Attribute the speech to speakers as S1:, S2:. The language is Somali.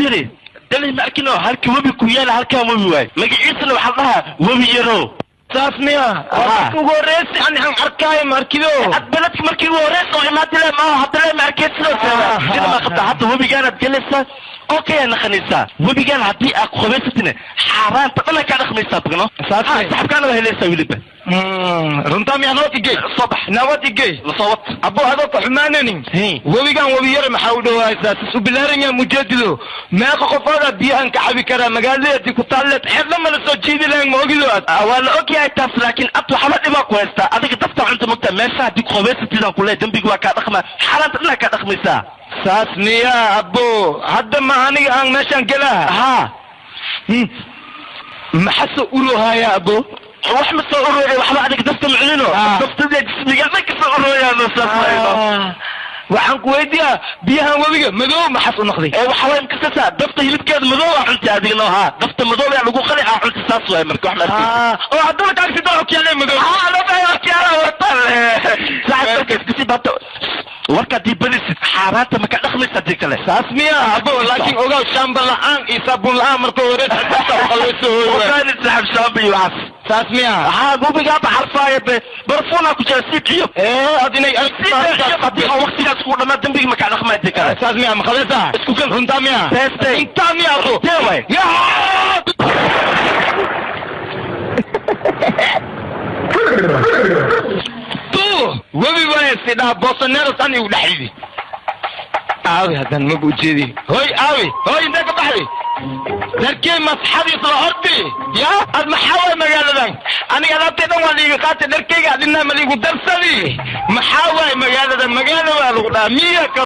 S1: Fiiri, Delhi ma arkino, halka webi ku yaala, halkaan webi waay. Magaciisana waxaa la dhahaa Webi Yarow.
S2: Saas miya? Waa marka ugu horeysa ani aan arkaayo, ma arkido?
S1: Ad beledka markii ugu horeysa oo imaadile maaha, hadda ma arkeed sidoo sida ma qabta. Hadda webigaanaad gelaysaa, okay, aa naqanaysaa. Webigaan haddii aad qubaysatina, xaaraanta dhana kaa dhaqmaysaa bagno.
S2: Saas miya?
S1: Saxabkaana waa helaysaa weliba.
S2: Runtaa miya? Nabad igey.
S1: Soo bax.
S2: Nabad igey.
S1: Lasoo wad.
S2: Abo, adoo ka xumaananin, webigan Webi Yare maxaa u dhawaysaa? Sis u bilaaran mujeedido, meeqa qofoodaa biyahan ka cabi karaa? Magaalada hadii ku taalleed, xeedna mana soo jiidi lahayn, ma ogido ad?
S1: Waa la og yahay taas, laakiin ad waxba dhibaa ku haystaa. Adiga dafta cunta mogtaa. Meesha haddii qubaysatidaan kule, dembiga waa kaa dhaqmaa, xaaraanta dhanaa kaa dhaqmaysaa.
S2: Saas miya, abo? Hadda ma aniga aan meeshaan gelaha?
S1: Haa.
S2: Maxaa soo urohaya, abo?
S1: Wax ma soo urooya, waxba. Adiga dafta maculino. Daftada jismiga dhan ka soo urooyaan, saas wayno.
S2: Waxaan ku weydiiyaa, biyahan webiga madow maxaas u noqday?
S1: Ee waxa waay, makasasa dafta hilibkeeda madow aa cunta adiga no. Haa, dafta madow yaa lagu qali aa cunta, saas waay. Marka wax ma arkaysid.
S2: Oo haddana kaagsi doo okyaale madow.
S1: Haa, laba okyaala watan saaxib. Marka iska sii bato warka, haddii badisid, xaaraanta maka dhaqmaysa haddii kale.
S2: Saas miya, abo? Laakiin ogaw, shaamba la'aan iyo saabuun la'aan marka hore qalwayso.
S1: Ogaani saaxib, shaamba iyo waxaas.
S2: Saas miya?
S1: Haa, webigaaba xarfaaya be, barfuunaa ku jira siib iyo
S2: Ee ad inay
S1: haddii oo waqtigaas ku dhamaa, dembiga maka dhaqmay haddii kale.
S2: Saas miya? Ma qabaysaa?
S1: Isku gal.
S2: Runtaa miya?
S1: Teeste.
S2: Intaa miya, abo?
S1: Tee waay.
S2: Yaa. Tu webi waaya, sidhaa boosaneeros an igu dhex ridi. Aawi haddan maba ujeedi. Hoy, aawi, hoy, intee ka baxday? Dharkey masxadiis la ordi ya. Ad maxaa waay magaaladan? Aniga alaabtay dhan waa liiga qaatay, dharkeyga adinaa ma liigu darsadi. Maxaa waay magaaladan? Magaala waa lagu dhahaa miya?